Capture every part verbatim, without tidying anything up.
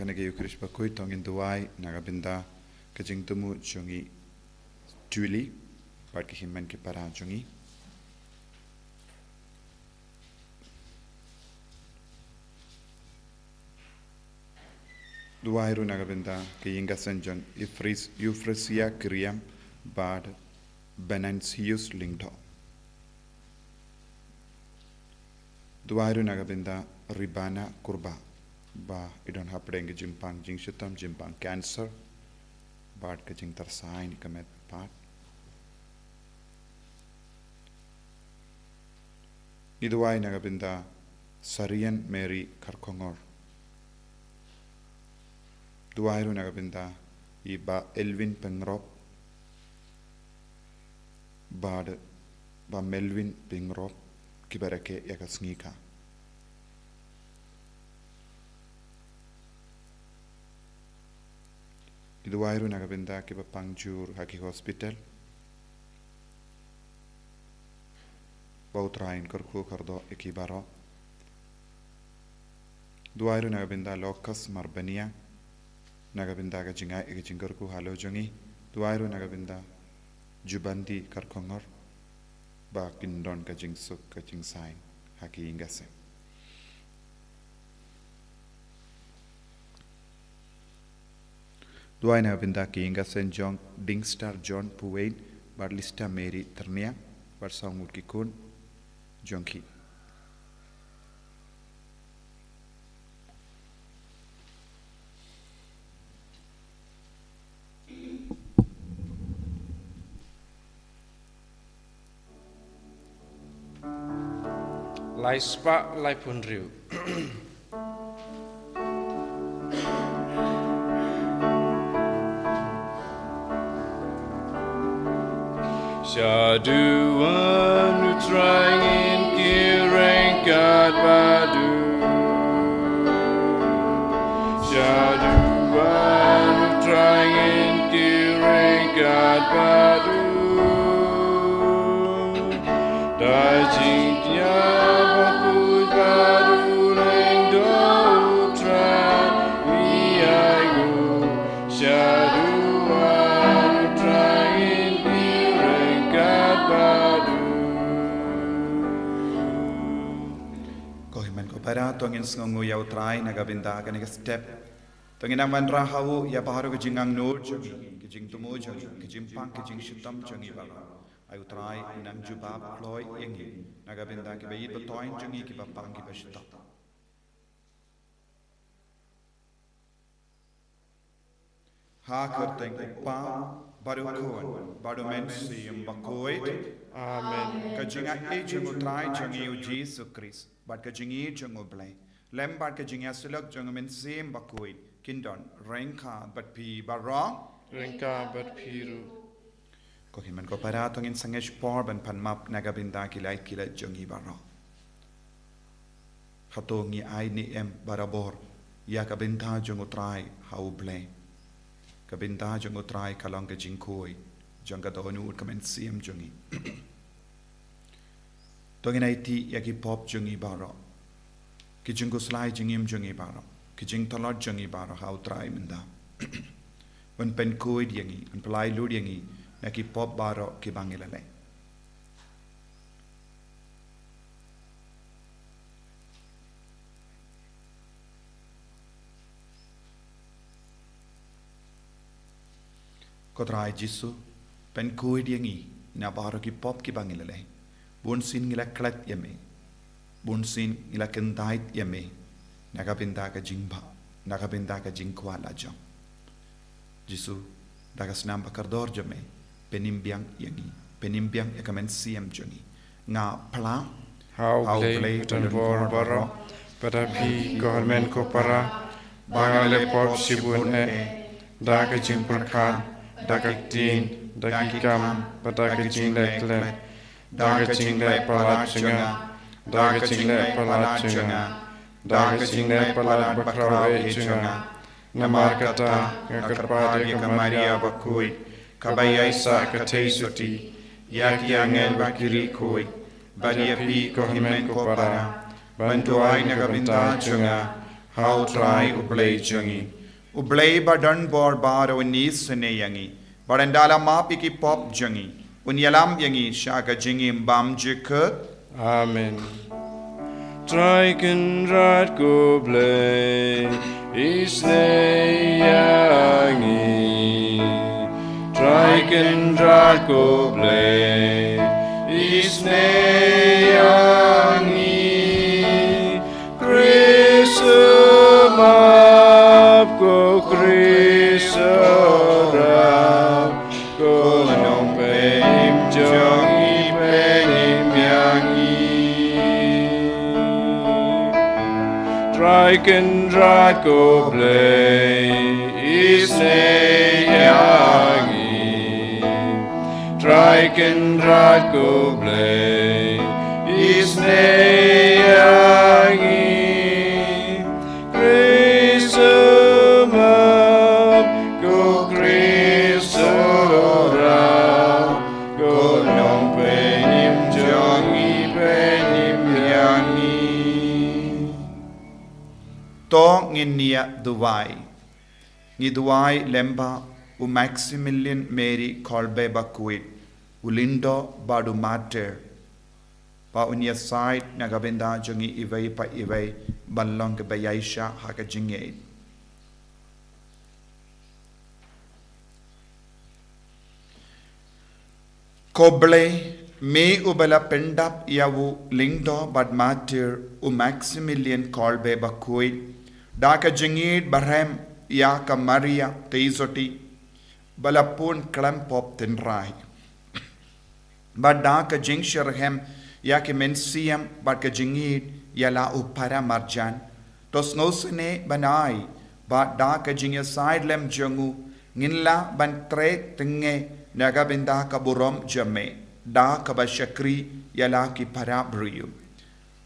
Na ka Eucharist bakhuid to ngin duwai na ka bynta ka jingthmu jong i Julie bad ki hynmen ki para jong i. Duwai ruh na ka bynta ka ïing ka sem jong Euphras-, Euphrasia Kiriam bad Venantius Lyngdoh. Duwai ruh na ka bynta Ribana Kurbah ba i don hapdeng ka jingpang jingshitom, jingpang cancer bad ka jingtyrsa ïa ka met pat. Ngi duwai na ka bynta Sarian Mary Kharkongor. Duwai ruh na ka bynta i Bah Elwin Pyngrope bad Bah Melwin Pyngrope kiba rakhe ïa ka sngi ka. Ngi duwai ruh na ka bynta kiba pang jur ha ki hospital. Ba U Trai un kyrkhu kyrdoh ïa ki baroh. Duwai ruh na ka bynta Lokas Marbaniang na ka bynta ka jingai ïa ka jingkyrkhu halor jong i. Duwai ruh na ka bynta Jubandi Kharkongor ba kin don ka jingsuk ka jingsaiñ ha ki ïing ka sem. Duwai na ka bynta ki ïing ka sem jong Dingstar John Puwein bad Lista Mary Tyrniang bad saw ngut ki khun jong ki. Lai spah laiphew hynriew. Shaduh wan U Trai ngin kyrkhu ryngkat bad u. Shaduh wan U Trai ngin kyrkhu ryngkat bad u. Da jingtip bakhuid bad u Lyngdoh U Trai ïa ngi. Shaduh wan U Trai ngin kyrkhu ryngkat bad u. Ko hynmen ko para, to ngin sngewnguh ïa U Trai na ka bynta kane ka step. To ngin nang wanrah ha u ïa baroh ka jingangnud jong ngi, ka jingthmu jong ngi, ka jingpang, ka jingshitom jong ngi baroh. Ai U Trai, nang jubab kloi ïa ngi na ka bynta kiba ïeit ba thoiñ jong ngi, kiba pang, kiba shitom. Ha ka kyrteng U Kpa bad U Khun bad U Mynsiem Bakhuid. Amen. Ka jingaiei jong U Trai jong ngi U Jisu Khrist bad ka jingïeit jong U Blei lem bad ka jingïasyllok jong U Mynsiem Bakhuid kin don ryngkat bad phi baroh. Ryngkat bad phi ruh. Ko hynmen ko para, to ngin sangeh por ban pan map na ka bynta ki lait ki lait jong ngi baroh. Hato ngi ai ne em barabor ïa ka bynta jong U Trai ha U Blei? Ka bynta jong U Trai ka long ka jingkhuid jong ka dohnud ka mynsiem jong ngi. To ngin aiti ïa ki pop jong ngi baroh, ki jingkhuslai jingim jong ngi baroh, ki jingtlot jong ngi baroh ha U Trai mynta. Un pynkhuid ïa ngi, un pynlait lut ïa ngi na ki pop baroh kiba ngi la leh. Ko Trai Jisu, pynkhuid ïa ngi na baroh ki pop kiba ngi la leh. Bunsien ngi la klet ïa me. Bunsien ngi la kyntait ïa me na ka bynta ka jingbha, na ka bynta ka jingkwah la jong. Jisu, da ka snam ba kordor jong me, pynim biang ïa ngi, pynim biang ïa ka mynsiem jong ngi. Nga phla ha U Blei ba don bor baroh, bad ha phi ko hynmen ko para, ba nga la leh pop shibun eh, da ka jingpyrkhat, da ka ktien, da ki kam, bad da ka jingleh klet, da ka jingleh palat jong nga, da ka jingleh palat jong nga, da ka jingleh palat bakhraw eh jong nga. Namar kata nga kyrpad ïa ka Maria bakhuid, kaba ïaisah ka theisotti, ïa ki angel bad ki riewkhuid, bad ïa phi ko hynmen ko para, ban duwai na ka bynta jong nga, Ha U Trai U Blei jong ngi. U Blei ba don bor baroh un isynei ïa ngi, bad un da la map ïa ki pop jong ngi, un ïalam ïa ngi sha ka jingim bymjukut. Amen. Trai Kynrad ko Blei, isynei ïa ngi. Trai Kynrad ko Blei, isynei ïa ngi. Khrist u map, ko Khrist u rap, ko Nongpynim jong ngi, pynim ïa ngi. Trai Kynrad ko Blei, isynei ïa ngi. Trai Kynrad ko Blei, isynei ïa ngi. Khrist u map, ko Khrist u rap, ko Nongpynim jong ngi, pynim ïa ngi. To ngin ïa duwai. Ngi duwai lem bad u Maximilian Mary Kolbe bakhuid, u lyngdoh bad u martyr, ba un ïasaid na ka bynta jong ngi iwei pa iwei ban long kiba ïaishah ha ka jingïeit. Ko Blei, me uba la pyndap ïa u lyngdoh bad martyr u Maximilian Kolbe bakhuid da ka jingïeit barhem ïa ka Maria Theisotti, ba la pun khlem pop tynrai. Bad da ka jingshitrhem ïa ki mynsiem bad ka jingïeit ïa la u para marjan, to sngewsynei ban ai ba da ka jingïasaid lem jong u ngin lah ban trei tynrai na ka bynta ka burom jong me, da kaba shakri ïa la ki para briew.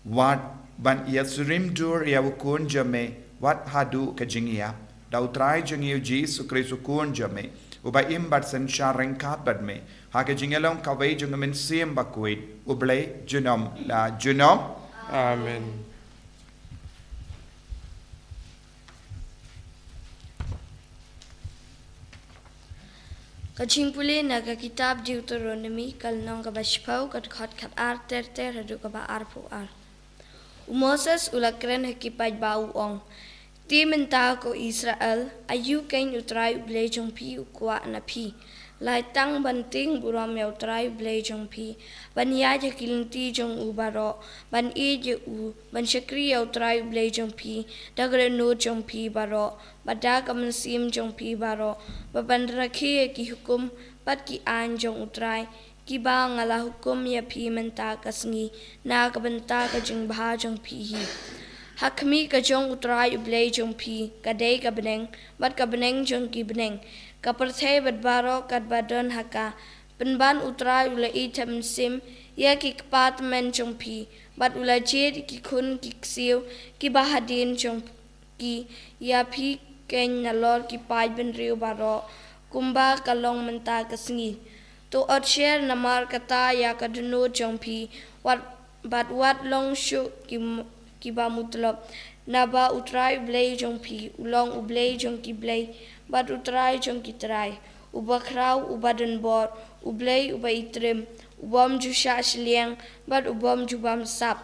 Wat ban ïasyriem dur ïa u Khun jong me wat haduh ka jingïap, da U Trai jong ngi U Jisu Khrist U Khun jong me, uba im bad synshar ryngkat bad me ha ka jingïalong kawei jong U Mynsiem Bakhuid, U Blei junom la junom. Amen. Ka jingpule na ka kitab Deuteronomi, ka lynnong kaba shiphew, ka dkhot khatar ter ter haduh kaba arphew ar. U Moses u la kren ha ki paidbah u ong, Te mynta ko Israel, aïu keiñ U Trai U Blei jong phi u kwah na phi, lai tang ban tieng burom ïa U Trai U Blei jong phi, ban ïaid ha ki lynti jong u baroh, ban ïeit ïa u, ban shakri ïa U Trai U Blei jong phi da ka dohnud jong phi baroh bad da ka mynsiem jong phi baroh, bad ban rakhe ïa ki hukum bad ki aiñ jong U Trai, kiba nga la hukum ïa phi mynta ka sngi na ka bynta ka jingbha jong phi hi. Ha khmih ka jong U Trai U Blei jong phi ka dei ka bneng bad ka bneng jong ki bneng, ka pyrthei bad baroh katba don ha ka. Pynban U Trai u la ïeit ha mynsiem ïa ki kpa tymmen jong phi, bad u la jied ïa ki khun ki ksiew kiba hadien jong ki ïa phi keiñ nalor ki paidbynriew baroh, kumba ka long mynta ka sngi. To ot sher namar kata ïa ka dohnud jong phi, wat, bad wat long shuh ki m-, kiba mutlop. Naba U Trai U Blei jong phi u long U Blei jong ki blei bad U Trai jong ki trai, uba khraw, uba donbor, U Blei uba itriem, u bym ju shah shiliang bad u bym ju bamsap.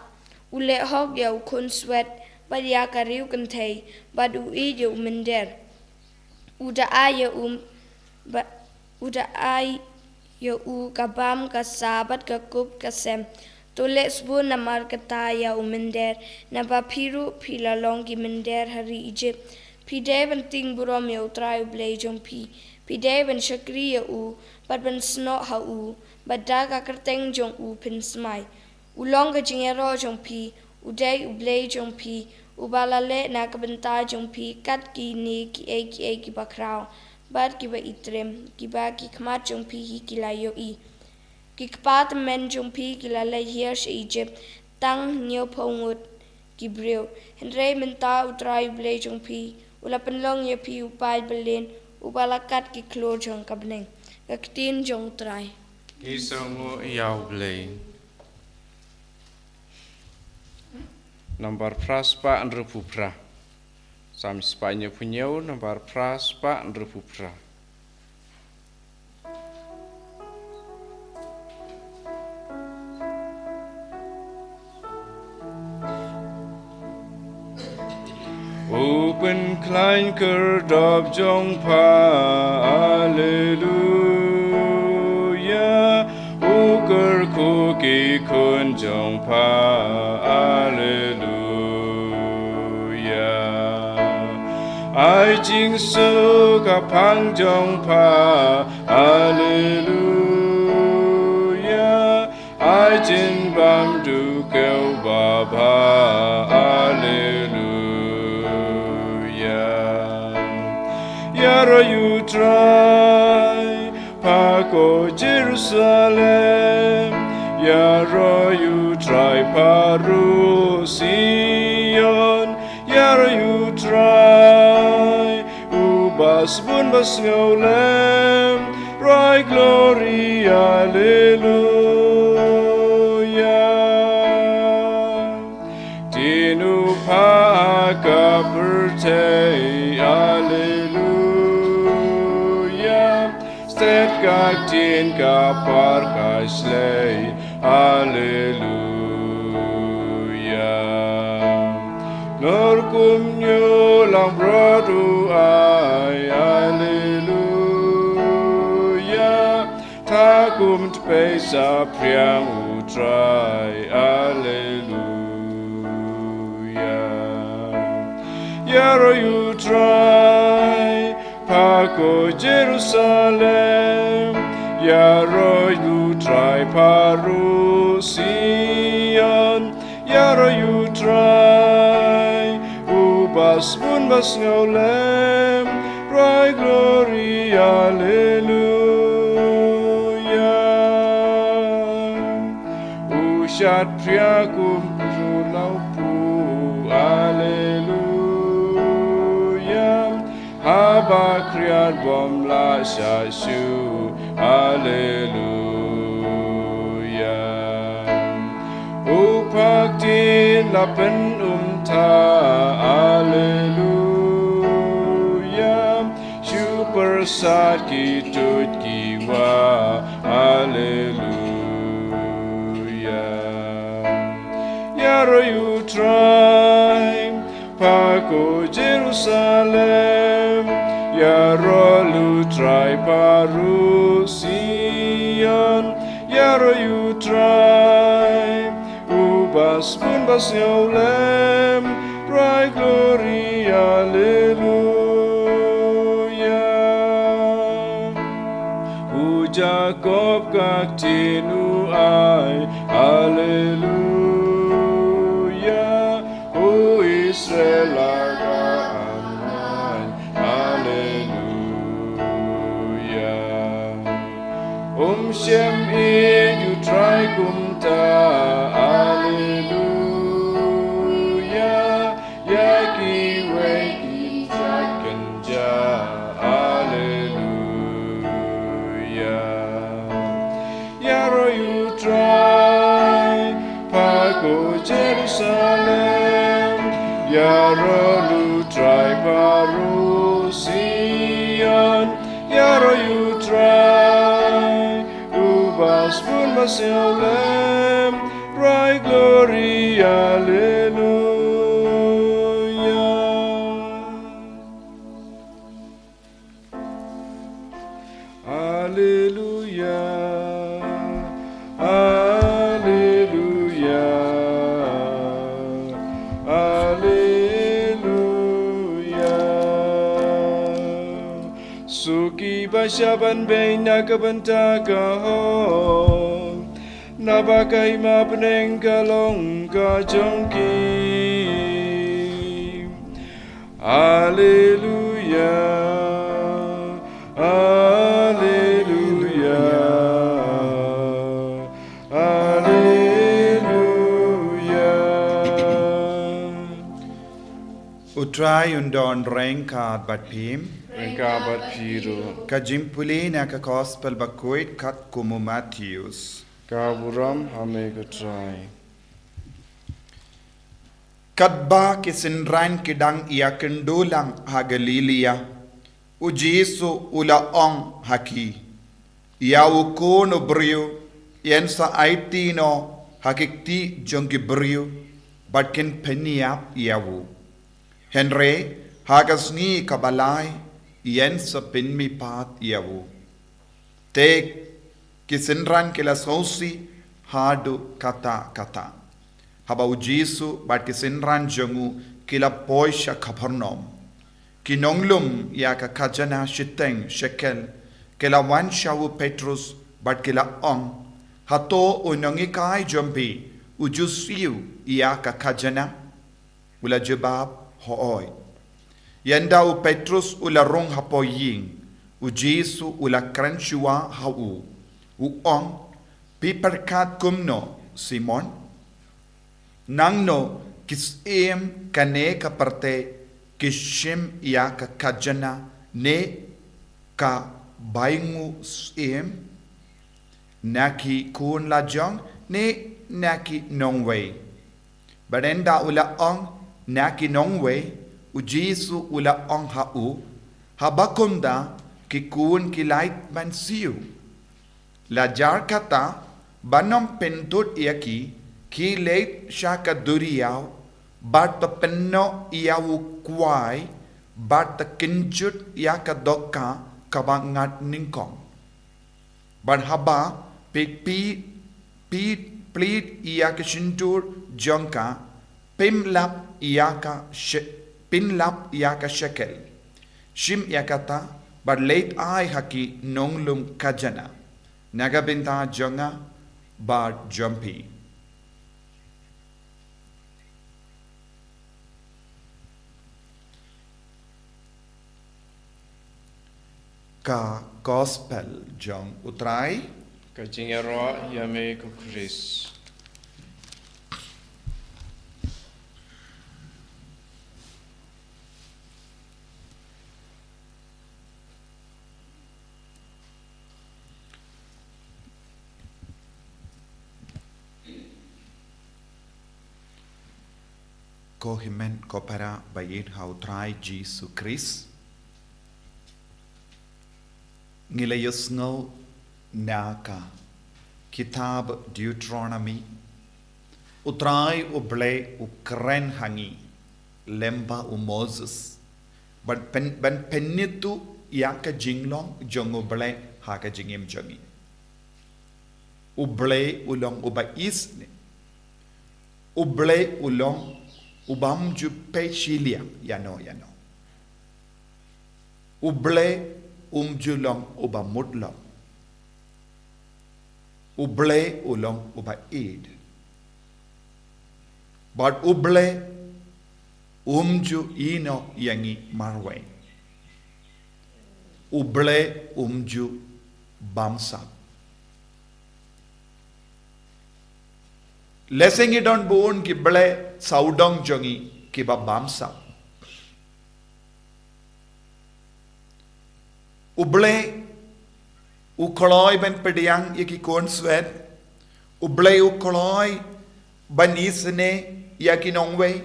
U leh hok ïa u khunswet bad ïa ka riew kynthei, bad u ïeit ïa u mynder. U da ai ïa u ba, u da ai ïa u ka bam ka sa bad ka kup ka sem. To leh sbun namar kata ïa u mynder, naba phi ruh phi la long ki mynder ha ri Ijipt. Phi dei ban tieng burom ïa U Trai U Blei jong phi. Phi dei ban shakri ïa u bad ban snoh ha u, bad da ka kyrteng jong u phin smai. U long ka jingïaroh jong phi, u dei U Blei jong phi, uba la leh na ka bynta jong phi kat kine kiei kiei kiba khraw bad kiba itriem, kiba ki khmat jong phi hi ki la ïohi. Ki kpa tymmen jong phi ki la leit hiar sha Ijipt tang hynñiewphew ngut ki briew. Hynrei mynta U Trai U Blei jong phi u la pynlong ïa phi u paid byllian, uba la kat ki khlur jong ka bneng. Ka ktien jong U Trai. Ki sngewnguh ïa U Blei. Nambar phra spah hynriewphew phra. Salm spah hynñiewphew hynñiew, nambar phra spah hynriewphew phra. U pynkhlaiñ kyrdop jong pha, Alleluia. U kyrkhu ki khun jong pha, Alleluia. Ai jingsuk ha phang jong pha, Alleluia. Ai jingbam duh kiew babha, Alleluia. Ïaroh ïa U Trai, pha ko Jerusalem, ïaroh ïa U Trai pha ruh Sion, ïaroh ïa U Trai, uba sbun ba sngewlem, rwai glory, Alleluia. Ktien u pha ha ka pyrthei, Alleluia. Stet ka ktien ka par ka shlei, Alleluia. Nor kumno langbrot u ai, Alleluia. Tha kum tpei saphriang U Trai, Alleluia. Ïaroh ïa U Trai, pha ko Jerusalem, ïaroh ïa U Trai pha ruh Sion, ïaroh ïa U Trai, uba sbun ba sngewlem, rwai glory, Alleluia. U shad phria kum u lawpu, Alleluia. Haba khriat bym lah sha shuh, Alleluia. U pha ktien la pynumta, Alleluia. Shu pyrsad ki tuid ki wah, Alleluia. Ïaroh ïa U Trai, pha ko Jerusalem, ïaroh ïa U Trai pha ruh Sion, ïaroh ïa U Trai, uba sbun ba sngewlem, rwai glory, Alleluia. U Jakob ka ktien u ai, Alleluia. U Israel la ka amran, Alleluia. Um shym ïeit U Trai kumta, Alleluia. Ïa kiwei ki jait kynja, Alleluia. Ïaroh ïa U Trai, pha ko Jerusalem, ïaroh ïa U Trai pha ruh Sion, ïaroh ïa U Trai, uba sbun ba sngewlem, rwai glory, Alleluia. Alleluia, Alleluia, Alleluia. Suk kiba shah ban beiñ na ka bynta ka hok, naba ka hima bneng ka long ka jong ki. Alleluia, Alleluia, Alleluia. U Trai un don ryngkat bad phi. Ryngkat bad phi ruh. Ka jingpule na ka Gospel bakhuid katkum u Mathaios. Ka burom ha me ko Trai. Katba ki synran ki dang ïakynduh lang ha Galilaïa, u Jisu u la ong ha ki, ïa u Khun u briew yn sa aiti noh ha ki kti jong ki briew, bad kin pynïap ïa u. Hynrei ha ka sngi kaba lai yn sa pynmihpat ïa u. Te ki synran ki la sngewsih haduh katta katta. Haba u Jisu bad ki synran jong u ki la poi sha Kapernaum, ki nonglum ïa ka khajana shiteng shekel ki la wan sha u Petrus bad ki la ong, hato u nonghikai jong phi u ju siew ïa ka khajana? U la jubab, hooid. Ynda u Petrus u la rung hapoh ïing, u Jisu u la kren shuwa ha u, u ong, phi pyrkhat kumno, Simon? Nangno ki syiem kane ka pyrthei ki shim ïa ka khajana ne ka bainguh syiem? Na ki khun lajong ne na ki nongwei? Bad ynda u la ong, na ki nongwei, u Jisu u la ong ha u, haba kumta ki khun ki lait ban siew. La jar kata, ban ym pynthut ïa ki, ki leit sha ka duriaw bad to pynnoh ïa u kwai bad to kynjut ïa ka dohkha kaba ngat nyngkong. Bad haba phi, phi, phi plie ïa ka shyntur jong ka, phim lap ïa ka she-, phim lap ïa ka shekel. Shim ïa kata bad leit ai ha ki nonglum khajana, na ka bynta jong nga bad jong phi. Ka Gospel jong u Trai. Ka jingïaroh ïa me ko Khrist. Ko hynmen ko para ba ïeit ha u Trai Jisu Khrist. Ngi la ïohsngew na ka kitab Deuteronomy, u Trai u Blei u kren ha ngi lem bad u Moses ban pyn-, ban pynithuh ïa ka jinglong jong u Blei ha ka jingim jong ngi. U Blei u long uba isynei. U Blei u long u bym ju peit shiliang ïano ïano. U Blei um ju long uba mut lok. U Blei u long uba ïeit. Bad u Blei um ju ïehnoh ïa ngi marwei. U Blei um ju bamsap. Lehse ngi don bun ki blei sawdong jong ngi kiba bamsap. U Blei u kloi ban pdiang ïa ki khun-swet. U Blei u kloi ban isynei ïa ki nongwei.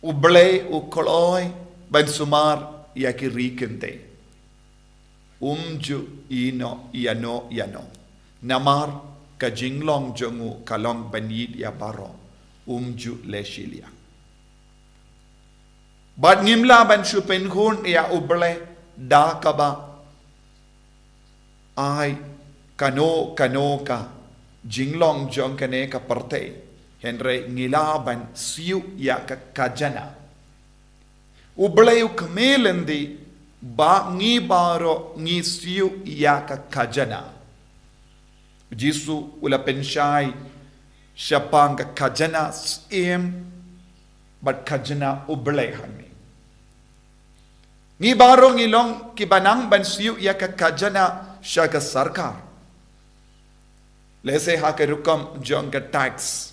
U Blei u kloi ban sumar ïa ki ri kynthei. Um ju ïehnoh ïano ïano. Namar ka jinglong jong u ka long ban ïeit ïa baroh. Um ju leh shiliang. Bad ngim lah ban shu pynkhun ïa u Blei da kaba ai kano kano ka jinglong jong kane ka pyrthei. Hynrei ngi lah ban siew ïa ka khajana. U Blei u kmen lynti ba ngi baroh ngi siew ïa ka khajana. Jisu u la pynshai shaphang ka khajana syiem bad khajana u Blei hangne. Ngi baroh ngi long kiba nang ban siew ïa ka khajana sha ka sorkar. Lehse ha ka rukom jong ka tax.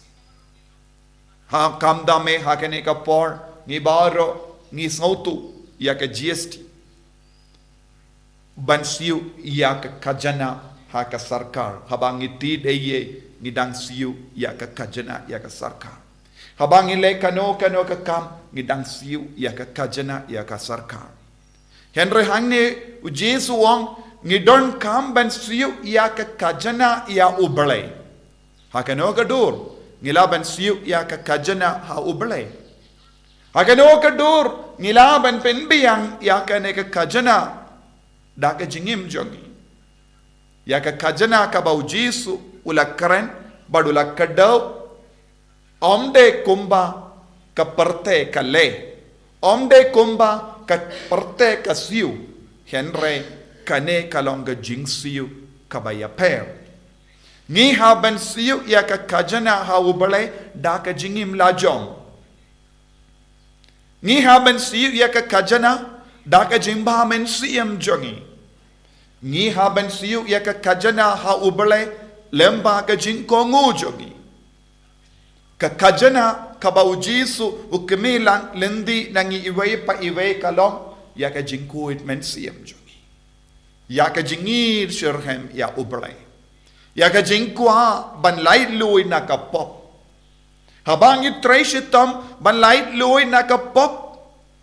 Ha kham dame ha kane ka por ngi baroh ngi sngewthuh ïa ka G S T. Ban siew ïa ka khajana ha ka sorkar. Haba ngi tih dei ïa ngi dang siew ïa ka khajana ïa ka sorkar. Haba ngi leh kano kano ka kam, ngi dang siew ïa ka khajana, ïa ka sorkar. Hynrei hangne u Jisu u ong, ngi donkam ban siew ïa ka khajana ïa U Blei. Ha kano ka dur ngi lah ban siew ïa ka khajana ha U Blei? Ha kano ka dur ngi lah ban pynbiang ïa kane ka khajana da ka jingim jong ngi? Ïa ka khajana kaba u Jisu u la kren bad u la kdew, ym dei kumba ka pyrthei ka leh, ym dei kumba ka pyrthei ka siew, hynrei kane ka long ka jingsiew kaba ïapher. Ngi hap ban siew ïa ka khajana ha U Blei da ka jingim la jong. Ngi hap ban siew ïa ka khajana da ka jingbha mynsiem jong ngi. Ngi hap ban siew ïa ka khajana ha U Blei lem bad ka jingkohnguh jong ngi. Ka khajana kaba u Jisu u kmie lang lynti na ngi iwei pa iwei ka long ïa ka jingkhuid mynsiem jong ngi, ïa ka jingïeit shitrhem ïa U Blei, ïa ka jingkwah ban laitluid na ka pop. Haba ngi trei shitom ban laitluid na ka pop,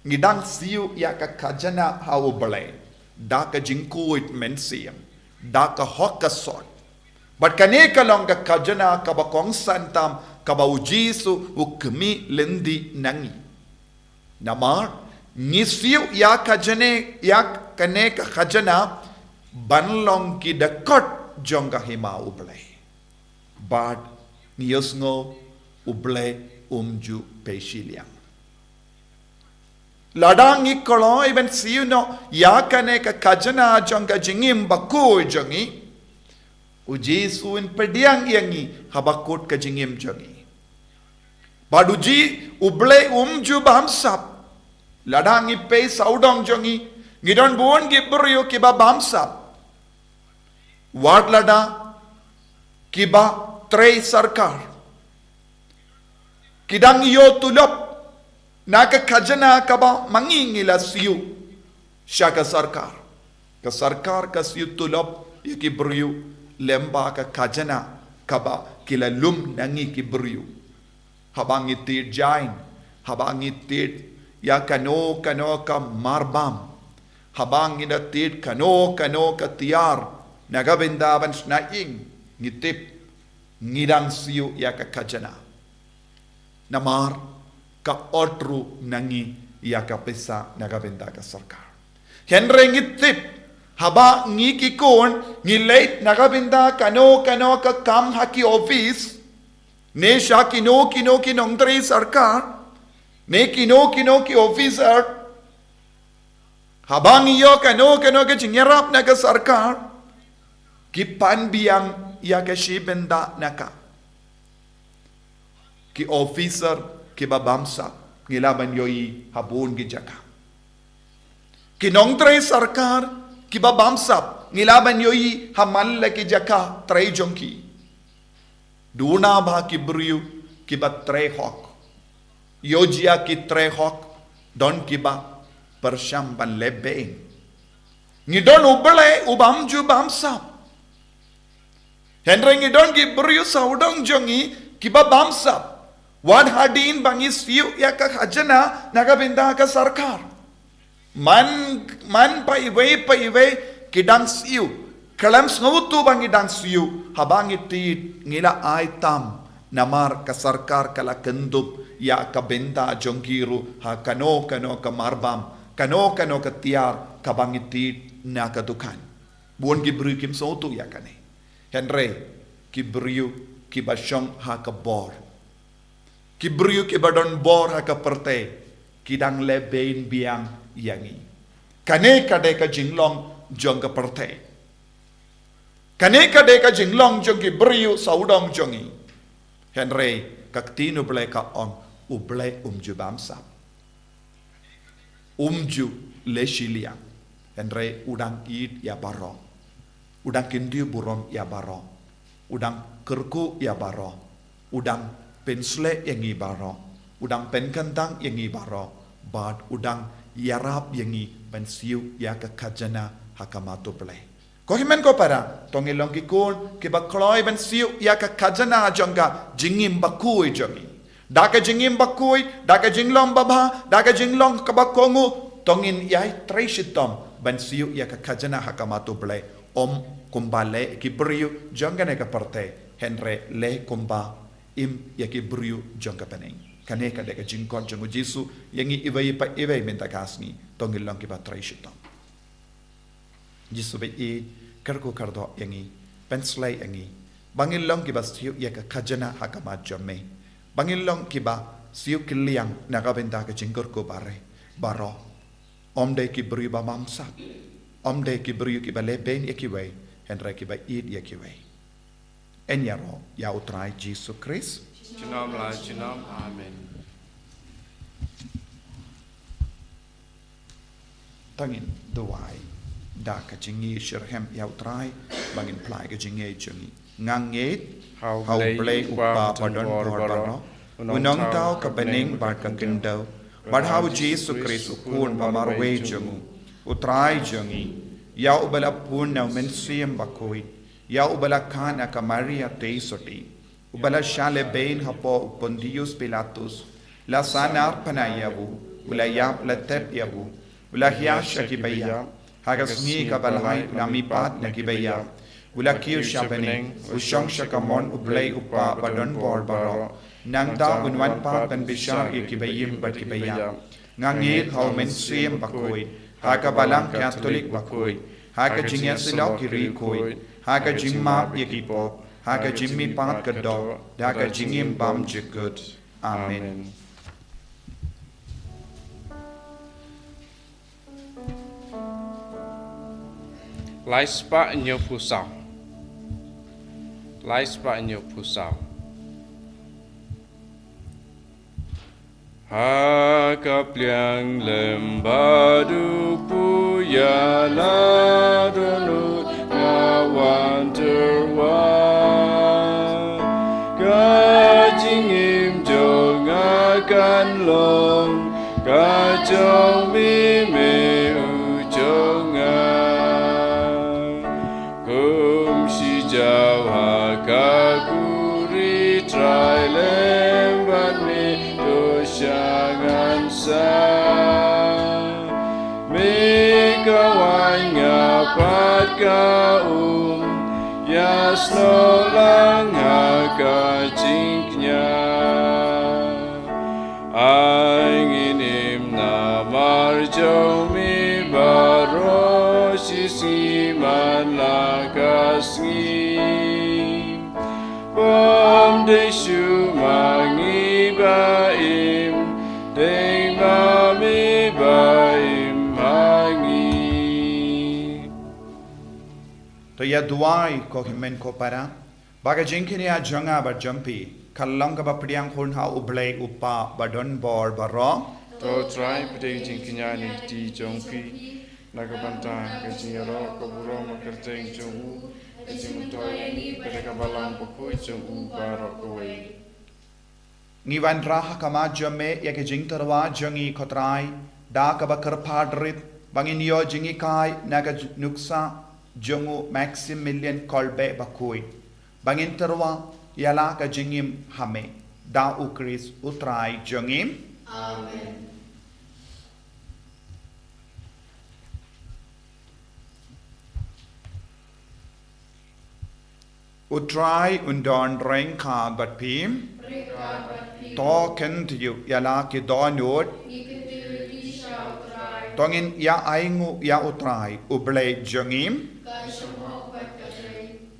ngi dang siew ïa ka khajana ha U Blei da ka jingkhuid mynsiem, da ka hok ka sot. Bad kane ka long ka khajana kaba kongsan tam kaba u Jisu u kmie lynti na ngi. Namar ngi siew ïa ka khajana, ïa kane ka khajana ban long ki dkhot jong ka hima U Blei. Bad ngi ïohsngew U Blei um ju peit shiliang. Lada ngi kloi ban siew noh ïa kane ka khajana jong ka jingim bakhuid jong ngi, u Jisu un pdiang ïa ngi haba kut ka jingim jong ngi. Bad u Ji-, U Blei um ju bamsap. Lada ngi peit sawdong jong ngi, ngi don bun ki briew kiba bamsap. Wat lada kiba trei sorkar, ki dang ïoh tulop na ka khajana kaba ma ngi ngi la siew sha ka sorkar. Ka sorkar ka siew tulop ïa ki briew lem bad ka khajana kaba ki la lum na ngi ki briew. Haba ngi tied jain, haba ngi tied ïa kano kano ka marbam, haba ngi da tied kano kano ka tiar na ka bynta ban shna ïing, ngi tip ngi dang siew ïa ka khajana. Namar ka ot ruh na ngi ïa ka pisa na ka bynta ka sorkar. Hynrei ngi tip, haba ngi ki khun ngi leit na ka bynta kano kano ka kam ha ki office, ne sha kino kino ki nongtrei sorkar, ne kino kino ki officer, haba ngi ïoh kano kano ka jingïarap na ka sorkar, ki pan biang ïa ka shi bynta na ka. Ki officer kiba bamsap ngi lah ban ïohi ha bun ki jaka. Ki nongtrei sorkar kiba bamsap ngi lah ban ïohi ha man la ki jaka trei jong ki. Duna ba ki briew kiba trei hok. Ïoh jia ki trei hok, don kiba pyrshang ban leh beiñ. Ngi don U Blei u bym ju bamsap. Hynrei ngi don ki briew sawdong jong ngi kiba bamsap. Wat hadien ba ngi siew ïa ka khajana na ka bynta ka sorkar. Man, man pa iwei pa iwei ki dang siew. Khlem sngewthuh ba ngi dang siew, haba ngi tied ngi la ai tam. Namar ka sorkar ka la kyndup ïa ka bynta jong ki ruh ha kano kano ka marbam, kano kano ka tiar kaba ngi tied na ka dukan. Bun ki briew kim sngewthuh ïa kane. Hynrei ki briew kiba shong ha ka bor, ki briew kiba don bor ha ka pyrthei, ki dang leh beiñ biang ïa ngi. Kane ka dei ka jinglong jong ka pyrthei. Kane ka dei ka jinglong jong ki briew sawdong jong ngi. Hynrei ka ktien U Blei ka ong, U Blei um ju bamsap. Um ju leh shiliang. Hynrei u dang ïeit ïa baroh. U dang kyntiew burom ïa baroh. U dang kyrkhu ïa baroh. U dang pynshlei ïa ngi baroh. U dang pynkyntang ïa ngi baroh. Bad u dang ïarap ïa ngi ban siew ïa ka khajana ha khmat U Blei. Ko hynmen ko para, to ngin long ki khun kiba kloi ban siew ïa ka khajana jong ka jingim bakhuid jong ngi. Da ka jingim bakhuid, da ka jinglong babha, da ka jinglong kaba kohnguh, to ngin ïai trei shitom ban siew ïa ka khajna ha khmat U Blei. Ym kumba leh ki briew jong kane ka pyrthei, hynrei leh kumba im ïa ki briew jong ka bneng. Kane ka dei ka jingkhot jong U Jisu ïa ngi iwei pa iwei mynta ka sngi, to ngin long kiba trei shitom. Jisu ba i kyrkhu kyrdoh ïa ngi, pynshlei ïa ngi ba ngin long kiba siew ïa ka khajna ha khmat jong me, ba ngin long kiba siew kylliang na ka bynta ka jingkyrkhu ba re baroh. Ym dei ki briew ba bamsap, ym dei ki briew kiba leh beiñ ïa kiwei, hynrei kiba ïeit ïa kiwei. Yn ïaroh ïa U Trai Jisu Khrist. Junom la junom. Amen. To ngin duwai da ka jingïeit shitrhem ïa U Trai ba ngin phla ïa ka jingïeit jong ngi. Nga ngeit ha U Blei U Kpa badonbor baroh, U Nongthaw ka bneng bad ka khyndew, bad ha U Jisu Khrist U Khun ba marwei jong u, U Trai jong ngi, ïa uba la pun na U Mynsiem Bakhuid, ïa uba la khang na ka Maria Theisotti, uba la shah leh beiñ hapoh u Pontius Pilatus, la sahnarphna ïa u, u la ïap, la tep ïa u, u la hiar sha kiba ïap, ha ka sngi kaba lai u la mihpat na kiba ïap, u la kiew sha bneng, u shong sha kamon U Blei U Kpa badonbor baroh. Nangta un wan pat ban bishar ïa kiba im bad kiba ïap. Nga ngeit ha U Mynsiem Bakhuid, ha ka Balang Katholik bakhuid, ha ka jingïasyllok ki riewkhuid, ha ka jingmap ïa ki pop, ha ka jingmihpat ka doh, da ka jingim bymjukut. Amen. Lai spah hynñiewphew saw. Lai spah hynñiewphew saw. Ha ka pliang lem ba duk pyrshah la don lut nga wan tyrwa. Ka jingim jong nga kan long ka jong me, me u jong nga. Kum shi jaw ha ka buri Trai lem bad me to sha ngan sa. Me ka wan nga pat ka um, ïa snoh lang ha ka jingkñia. Ai ngin im namar jong me baroh shi sngi man la ka sngi. Bym dei shuh ma ngi ba im, dei ma me ba im ha ngi. To ïa duwai ko hynmen ko para. Ba ka jingkñia jong nga bad jong phi kan long kaba pdiang hun ha U Blei U Kpa badonbor baroh. To Trai, pdiang jingkñia na ki kti jong phi na ka bynta ka jingïaroh ka burom ka kyrteng jong u, ka jingmyntoi ïa ngi bad ka Balang Bakhuid jong u baroh kawei. Ngi wanrah ha khmat jong me ïa ka jingtyrwa jong ngi ko Trai, da kaba kyrpad rit ba ngin ïoh jinghikai na ka nuksa jong u Maximilian Kolbe bakhuid, ba ngin tyrwa ïa la ka jingim ha me, da U Khrist U Trai jong ngi. Amen. U Trai un don ryngkat bad phi. To kyntiew ïa la ki dohnud. To ngin ïa ainguh ïa U Trai, U Blei jong ngi.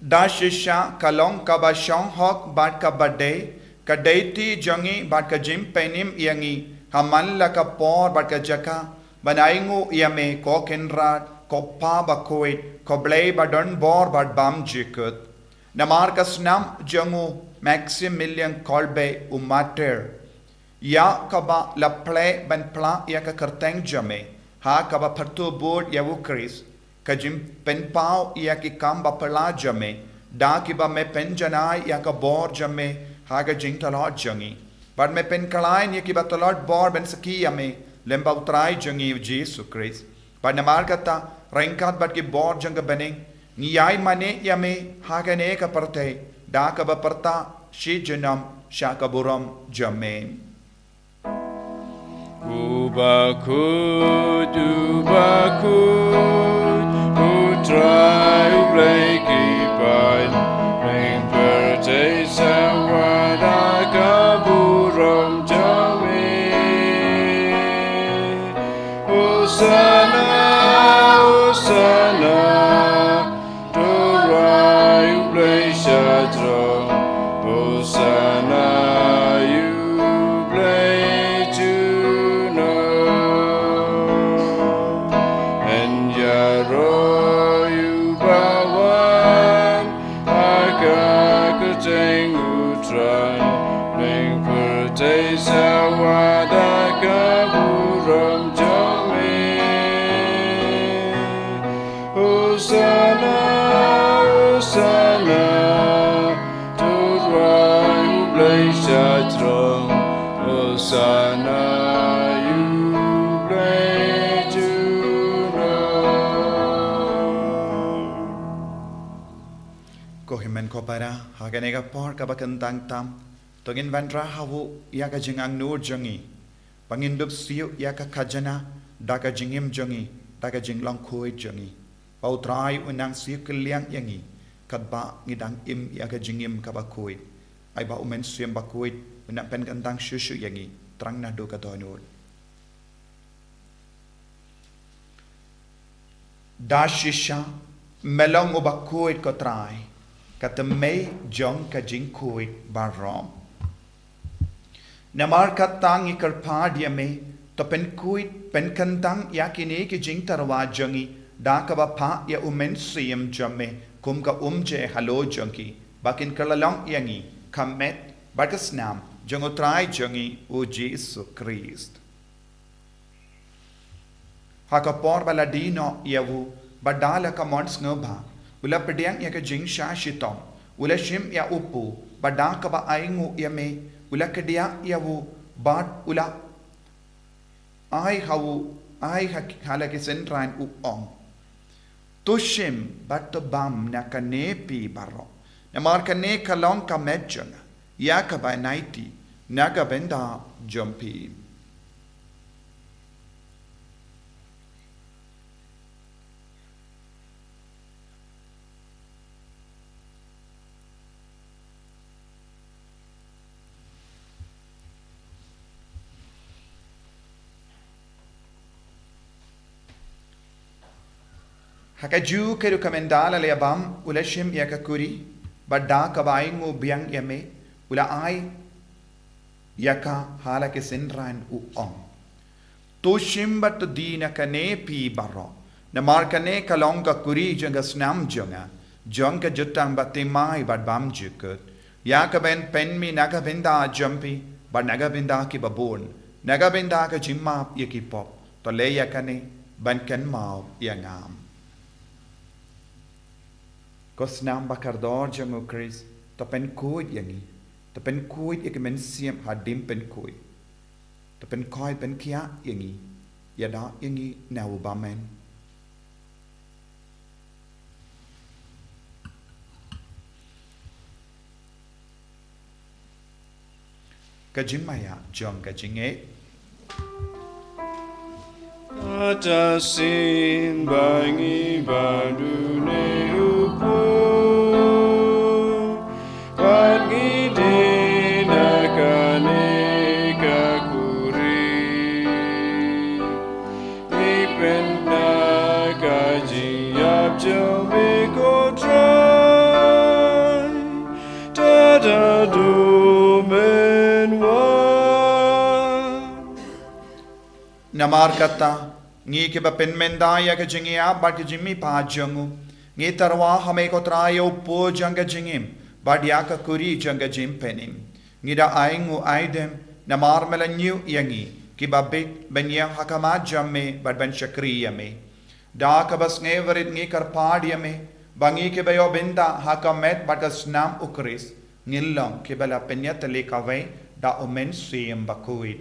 Da shisha ka long kaba shong hok bad kaba dei, ka dei kti jong ngi bad ka jingpynim ïa ngi ha man la ka por bad ka jaka ban ainguh ïa me ko Kynrad, ko Kpa bakhuid, ko Blei badonbor bad bymjukut. Namar ka snam jong u Maximilian Kolbe u martir, ïa kaba la plie ban phla ïa ka kyrteng jong me, ha kaba pyrthuh bud ïa U Khrist, ka jingpynpaw ïa ki kam baphylla jong me, da kiba me pynjanai ïa ka bor jong me ha ka jingtlot jong ngi. Bad me pynkhlaiñ ïa kiba tlot bor ban sakhi ïa me lyngba U Trai jong ngi U Jisu Khrist. Bad namar kata, ryngkat bad ki bor jong ka bneng, ngi ïai mane ïa me ha kane ka pyrthei, da kaba pyrta shi junom sha ka burom jong me. U bakhuid, u bakhuid, u Trai u Blei ki paid, pynpyrthei sa wat da ka burom jong me. Hosana, Hosana, to Trai u Blei sha throng. Hosana ïa u Blei junom. Yn ïaroh ïa u ba wan ha ka kyrteng u Trai. Pynpyrthei sa wat da ka burom jong me. Hosana, Hosana, to Trai u Blei sha throng. Hosana ïa u Blei junom. Ko hynmen ko para, ha kane ka por kaba kyntang tam, to ngin wanrah ha u ïa ka jingangnud jong ngi. Ba ngin dup siew ïa ka khajna da ka jingim jong ngi, da ka jinglong khuid jong ngi. Ba u Trai un nang siew kylliang ïa ngi katba ngi dang im ïa ka jingim kaba khuid. Ai ba u Mynsiem Bakhuid un nang pynkyntang shuh shuh ïa ngi tang naduh ka dohnud. Da shisha, me long u bakhuid ko Trai, ka tymmen jong ka jingkhuid baroh. Namar kata ngi kyrpad ïa me, to pynkhuid, pynkyntang ïa kine ki jingtyrwa jong ngi, da kaba phah ïa u Mynsiem jong me, kum ka umjer halor jong ki, ba kin kylla long ïa ngi, ka met, bad ka snam, jong u Trai jong ngi, u Jisu Khrist. Ha ka por ba la die noh ïa u, bad da la ka mon sngewbha, u la pdiang ïa ka jingshah shitom, u la shim ïa u pud, bad da kaba ainguh ïa me, u la kdiah ïa u, bad u la ai ha u, ai ha, ha la ki synran u ong. To shim bad to bam na kane phi baroh. Namar kane ka long ka met jong nga, ïa kaba nai tih, na ka bynta jong phi. Ha kajuh ka rukom ynda la leh bam, u la shim ïa ka kuri, bad da kaba ainguh biang ïa me, u la ai ïa ka ha la ki synran u ong. To shim bad to die na kane phi baroh. Namar kane ka long ka kuri jong ka snam jong nga, jong ka jutang bathymmai bad bymjukut. Ïa kaban pynmih na ka bynta jong phi, bad na ka bynta ki babun. Na ka bynta ka jingmap ïa ki pop. To leh ïa kane, ban kynmaw ïa nga. Ko snam bakordor jong u Khrist, to pynkhuid ïa ngi. To pynkhuid ïa ki mynsiem hadien pynkhuid. To pynkhuid pynkhiah ïa ngi. Ïada ïa ngi na u bymman. Ka jingmaïa jong ka jingngeit. Kata shisien ba ngi bad une u pud, bad ngi die na kane ka kuri. Ngi pynbna ka jingïap jong me ko Trai, tada duh men wan. Namar kata, ngi kiba pynmynta ïa ka jingïap bad ka jingmihpat jong u, ngi tyrwa ha me ko Trai ïa u pud jong ka jingim, bad ïa ka kuri jong ka jingpynim. Ngi da ainguh aidem, namar me la ñiew ïa ngi, kiba bit, ban ïeng ha khmat jong me, bad ban shakri ïa me. Da kaba sngewrit ngi kyrpad ïa me, ba ngi kiba ïoh bynta ha ka met bad ka snam u Khrist, ngin long kiba la pynïatylli kawei, da u Mynsiem Bakhuid.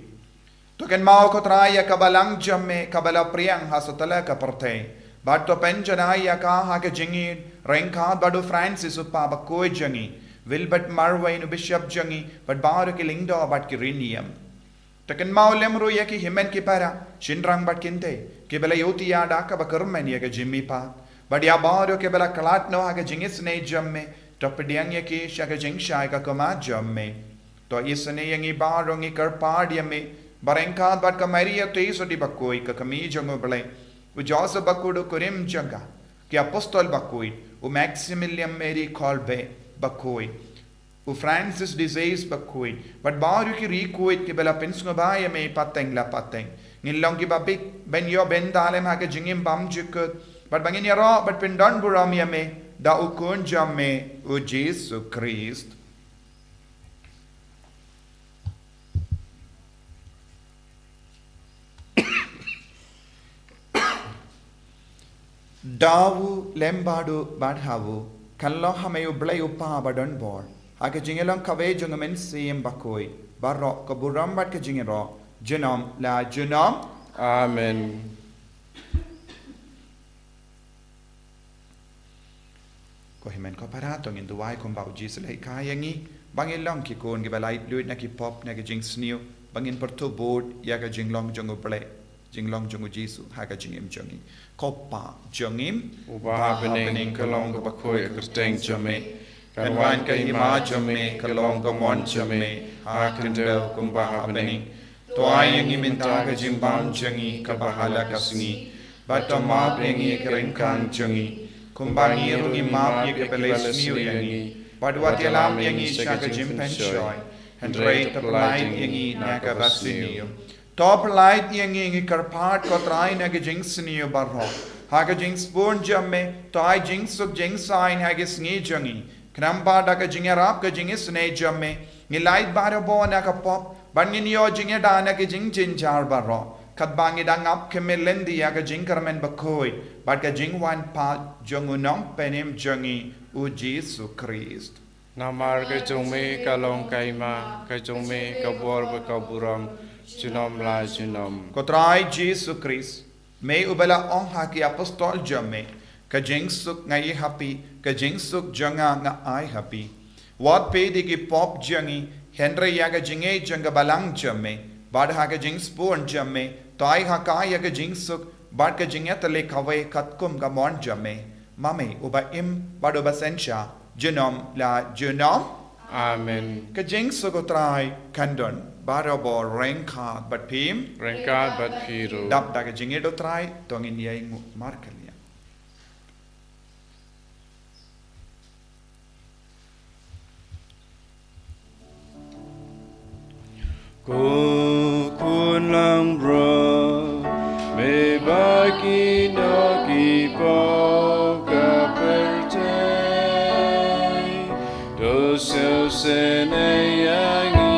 To kynmaw ko Trai ïa ka balang jong me kaba la pdiang ha satlak ka pyrthei. Bad to pynjanai ïa ka ha ka jingïeit ryngkat bad u Francis u Kpa bakhuid jong ngi. Wilbert Marwein u bishop jong ngi, bad baroh ki lyngdoh bad ki riewniam. To kynmaw lem ruh ïa ki hynmen ki para, shynrang bad kynthei, kiba la ïohi ïa da kaba kyrmen ïa ka jingmihpat, bad ïa baroh kiba la khlad noh ha ka jingisynei jong me, to pdiang ïa ki sha ka jingshai ka khmat jong me. To isynei ïa ngi baroh, ngi kyrpad ïa me, ba ryngkat bad ka Maria Theisotti bakhuid, ka kmie jong U Blei, u Joseph bakhuid u kurim jong ka, ki apostol bakhuid, u Maximilian Marie Kolbe bakhuid, u Francis de Sales bakhuid, bad baroh ki riewkhuid kiba la pynsngewbha ïa me pateng la pateng. Ngin long kiba bit ban ïoh bynta lem ha ka jingim bymjukut, bad ba ngin ïaroh bad pyndonburom ïa me da u Khun jong me, u Jisu Khrist. Da u lem bad u bad ha u, kan long ha me U Blei U Kpa badonbor, ha ka jingïalong kawei jong U Mynsiem Bakhuid, baroh ka burom bad ka jingïaroh, junom la junom. Amen. Ko hynmen ko para, to ngin duwai kumba U Jisu u la hikai ïa ngi, ba ngin long ki khun kiba laitluid na ki pop na ki jingsniew, ba ngin pyrthuh bud ïa ka jinglong jong U Blei, jinglong jong U Jisu ha ka jingim jong ngi. Ko Pa jong ngi, uba ha bneng, ka long kaba khuid ka kyrteng jong me. Kan wan ka hima jong me, kan long ka mon jong me ha ka khyndew kumba ha bneng. To ai ïa ngi mynta ka jingbam jong ngi kaba ha la ka sngi. Bad to map ïa ngi ki ryngkang jong ngi, kumba ngi ruh ngi map ïa kiba la sniew ïa ngi. Bad wat ïalam ïa ngi sha ka jingpynshoi, hynrei to pynlait ïa ngi na kaba sniew. To pynlait ïa ngi, ngi kyrpad ko Trai, na ka jingsniew baroh. Ha ka jingsbun jong me, to ai jingsuk jingsaiñ ha ka sngi jong ngi. Khnang ba da ka jingïarap ka jingisynei jong me, ngin lait barabor na ka pop, bad ngin ïoh jingïada na ka jingjynjar baroh, katba ngi dang ap khmih lynti ïa ka jingkyrmen bakhuid bad ka jingwan pat jong U Nongpynim jong ngi, U Jisu Khrist. Namar ka jong me ka long ka hima, ka jong me ka bor bad ka burom, junom la junom. Ko Trai Jisu Khrist, me uba la ong ha ki apostol jong me, ka jingsuk nga ai ha phi, ka jingsuk jong nga nga ai ha phi. Wat peit ïa ki pop jong ngi, hynrei ïa ka jingïeit jong ka balang jong me, bad ha ka jingsbun jong me, to ai ha ka ïa ka jingsuk bad ka jingïatylli kawei katkum ka mon jong me. Ma me uba im bad uba synshar, junom la junom. Amen. Ka jingsuk U Trai kan don barabor ryngkat bad phi. Ryngkat bad phi ruh. Dap da ka jingïeit U Trai, to ngin ïainguh markylliang. Ko khun langbrot, me ba kino ki pop ka pyrthei, to sngewsynei ïa ngi.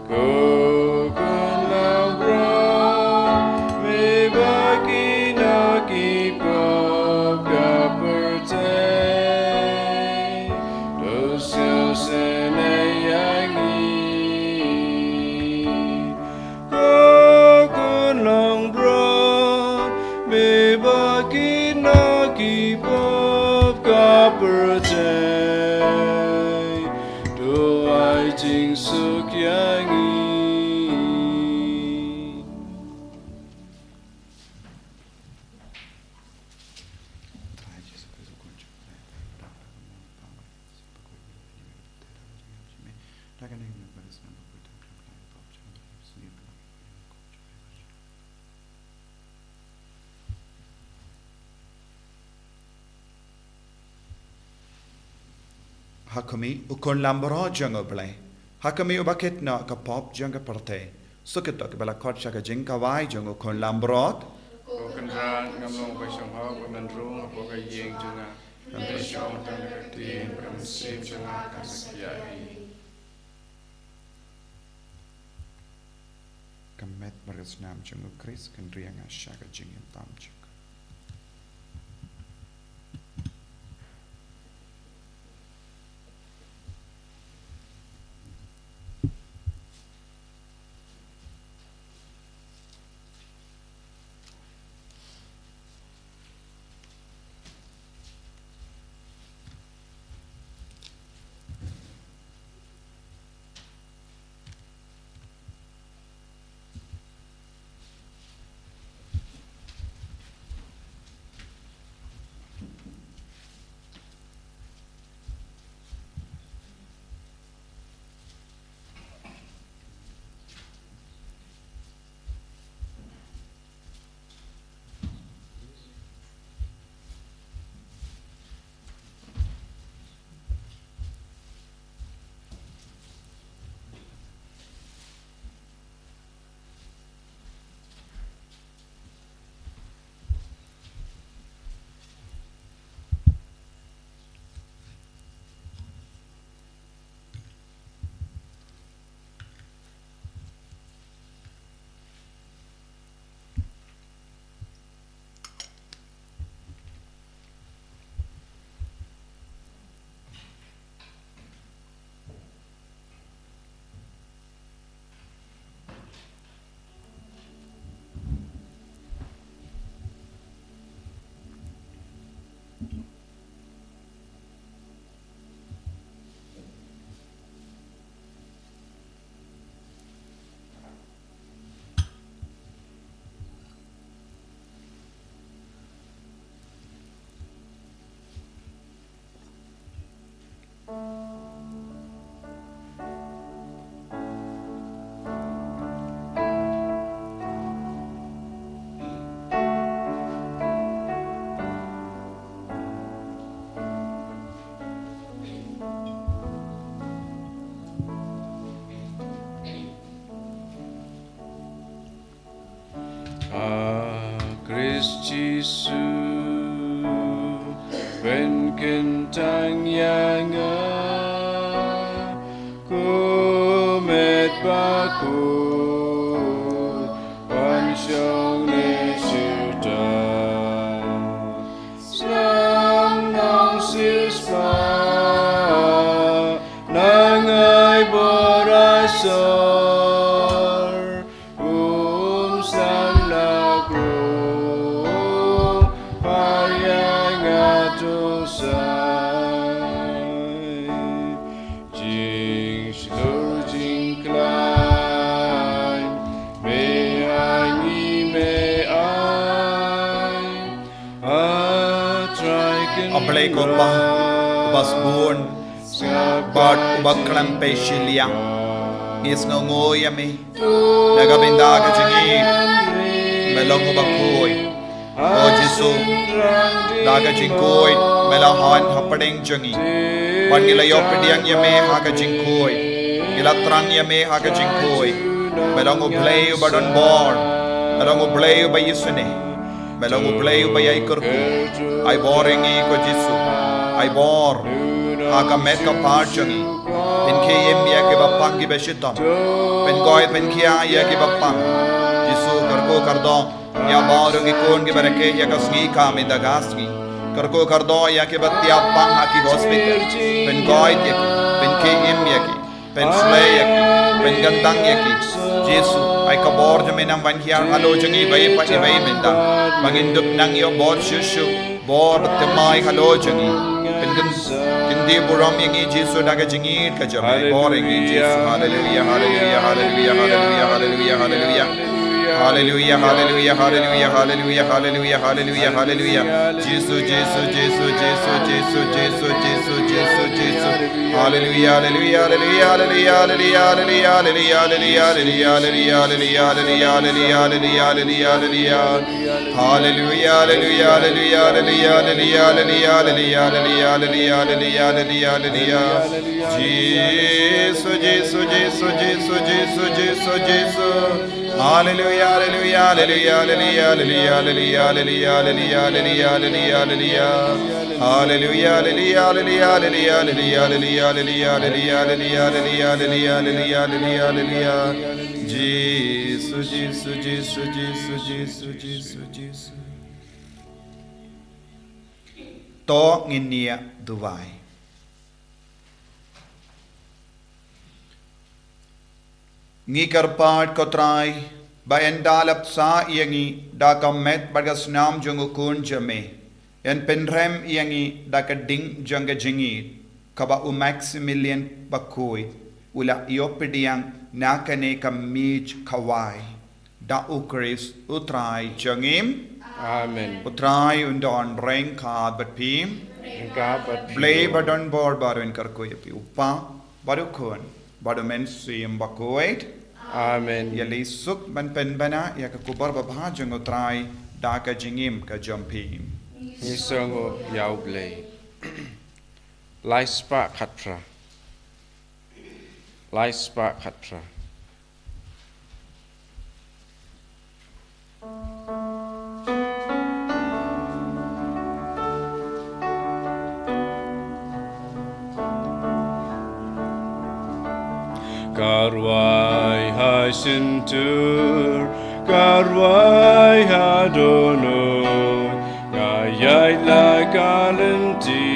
Ko khun langbrot, me ba kino ki pop ka pyrthei, to sngewsynei ïa ngi. Ko khun langbrot, me ba kino ki pop ka pyrthei, to ai jingsuk ïa ngi. Ha khmih, U Khun langbrot jong U Blei. Ha khmih, uba kit noh ka pop jong ka pyrthei. Suk ïa kito kiba la khot sha ka jingkhawai jong U Khun langbrot. Ko Kynrad, ngam long ba shong hok ba men rung hapoh ka ïing jong nga. Hynrei shong tang da ka ktien, ba ka mynsiem jong nga kan sa khia hi. Ka met bad ka snam jong U Khrist kan ri ïa nga sha ka jingim bymjukut. Kyntang ïa nga, ko met bakhuid, ban shong ne shu tang. Slam nong sispah, nang ai bor asor. Um san la krum, pha ïa nga to sai. Jingshlur jingkhlaiñ, me ha ngi me ai. A Trai kin A Blei ko Pa, uba sbun, bad uba khlem pei shiliang. Ngi sngewnguh ïa me. Na ka bynta ka jingïeit, me long uba khuid. O Jisu, da ka jingkhuid, me la hap hapdeng jong ngi. Bad ngi la ïoh pdiang ïa me ha ka jingkhuid. Ngi la thrang ïa me ha ka jingkhuid. Me long U Blei uba don bor. Me long U Blei uba isynei. Me long U Blei uba ïai kyrkhu. Ai bor ïa ngi ko Jisu. Ai bor ha ka met ka phad jong ngi. Pynkhie im ïa kiba pang kiba shitom. Pynkoit pynkhiah ïa kiba pang. Jisu, kyrkhu kyrdoh ïa baroh ki khun kiba rakhe ïa ka sngi ka mynta ka sngi. Kyrkhu kyrdoh ïa kiba thiah pang ha ki hospital. Pynkoit ïa ki. Pynkhie im ïa ki. Pynshlei ïa ki, pynkyntang ïa ki. Jisu, ai ka bor jong me nang ban hiar halor jong ngi iwei pa iwei mynta. Ba ngin dup nang ïoh bor shuh shuh, bor thymmai halor jong ngi. Pynkyntang, kyntiew burom ïa ngi Jisu da ka jingïeit ka jong me. Bor ïa ngi Jisu. Haleluia, haleluia, haleluia, haleluia, haleluia, haleluia. Haleluia, haleluia, haleluia, haleluia, haleluia, haleluia, haleluia. Jisu, Jisu, Jisu, Jisu, Jisu, Jisu, Jisu, Jisu, Jisu. Haleluia, haleluia, haleluia, haleluia, haleluia, haleluia, haleluia, haleluia, haleluia, haleluia, haleluia, haleluia, haleluia, haleluia, haleluia. Haleluia, haleluia, haleluia, haleluia, haleluia, haleluia, haleluia, haleluia, haleluia, haleluia, haleluia. Jisu, Jisu, Jisu, Jisu, Jisu, Jisu, Jisu. Haleluia, haleluia, haleluia, haleluia, haleluia, haleluia, haleluia, haleluia, haleluia, haleluia. Haleluia, haleluia, haleluia, haleluia, haleluia, haleluia, haleluia, haleluia, haleluia, haleluia, haleluia, haleluia. Jisu, Jisu, Jisu, Jisu, Jisu, Jisu, Jisu. To ngin ïa duwai. Ngi kyrpad ko Trai, ba yn da la bsa ïa ngi da ka met bad ka snam jong u Khun jong me. Yn pynrem ïa ngi da ka ding jong ka jingïeit, kaba u Maximilian Bakhuid u la ïoh pdiang na kane ka miej khawai. Da u Khrist u Trai jong ngi. Amen. U Trai un don ryngkat bad phi. Ryngkat bad phi. Blei ba don bor baroh un kyrkhu ïa phi, u Kpa, bad u Khun, bad u Mynsiem Bakhuid. Amen. Ïaleh suk ban pynbna ïa ka khubor babha jong u Trai da ka jingim ka jong phi. Ngi sngewnguh ïa u Blei. Lai spah khatphra. Lai spah khatphra. Ka rwai ha shyntur, ka rwai ha dohnud, nga ïaid la ka lynti.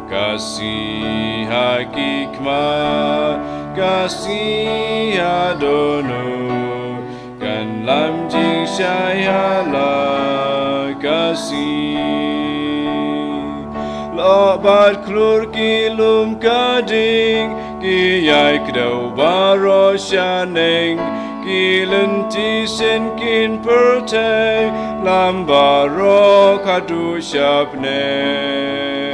Ka sngi ha ki khmat, ka sngi ha dohnud, kan lam jingshai ha la ka sngi. Lok bad khlur ki lum ka ding, ki ïai kdew baroh shaneng, ki lynti shen kin pyrthei, lam baroh haduh sha bneng.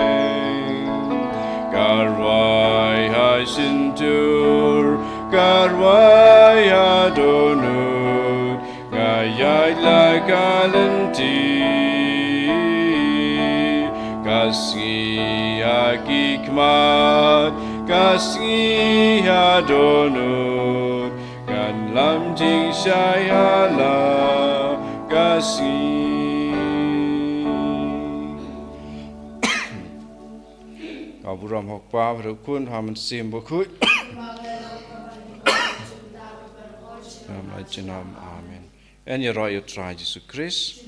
Ka rwai ha shyntur, ka rwai ha dohnud, nga ïaid la ka lynti. Ka sngi ha ki khmat, ka sngi ha dohnud, kan lam jingshai ha la ka sngi. Ka burom ha u Kpa, ha u Khun, ha u Mynsiem Bakhuid. Amen. Amen. Yn ïaroh ïa u Trai Jisu Khrist.